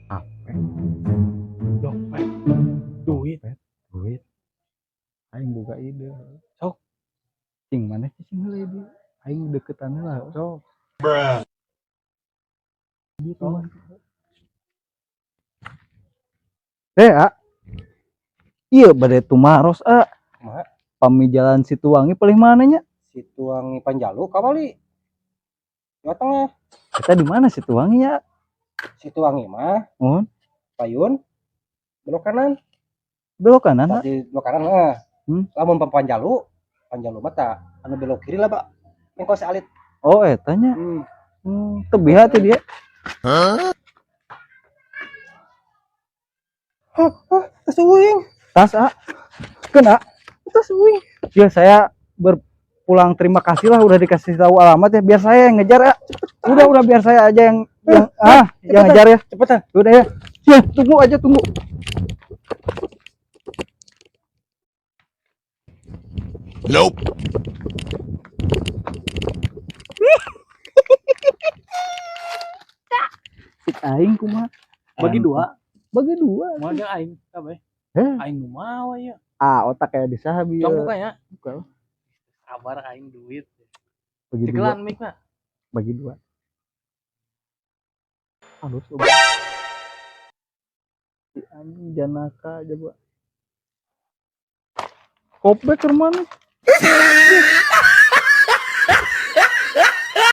HP, Dompet, duit. Duit. Aing boga ide. Sok. Cing mana cicing heula di. Aing deketan lah. Sok. Gitu. Eh, A. Iya, bade tumaros, A. Kumaha? Pami jalan Situwangi paling mana nya? Situwangi Panjalu kawali. Jawa Tengah. Kita di mana Situwangi ya? Situwangi mah Mohon. Payun belok kanan. Belok kanan, A. Tadi belok kanan mah. Hmm. Lamun Panjalu, Panjalu mah tah anu belok kiri lah, Pak. Mengko alit. Oh, eta nya. Hmm. Tebih hati dia. Hah, hah, tas uing. Tas, A. Kena. Tas uing. Ya, saya berpulang terima kasih lah udah dikasih tahu alamat ya. Biar saya yang ngejar, ya. Udah biar saya aja yang yang ngejar ya. Cepetan. Udah ya. Ya, tunggu aja, tunggu. Nope. Cik aing kumaha? Bagi dua. Bagi dua. Moal jeung aing kabeh. Heh. Aing nu mawa ya. Ah, otak kayak di saha bieu. Cong buka ya. Buka. Sabar aing duit. Bagi dua, Cekelan mic na. Bagi dua. Halus lu. Si anjing Janaka coba. Kopek ke mana?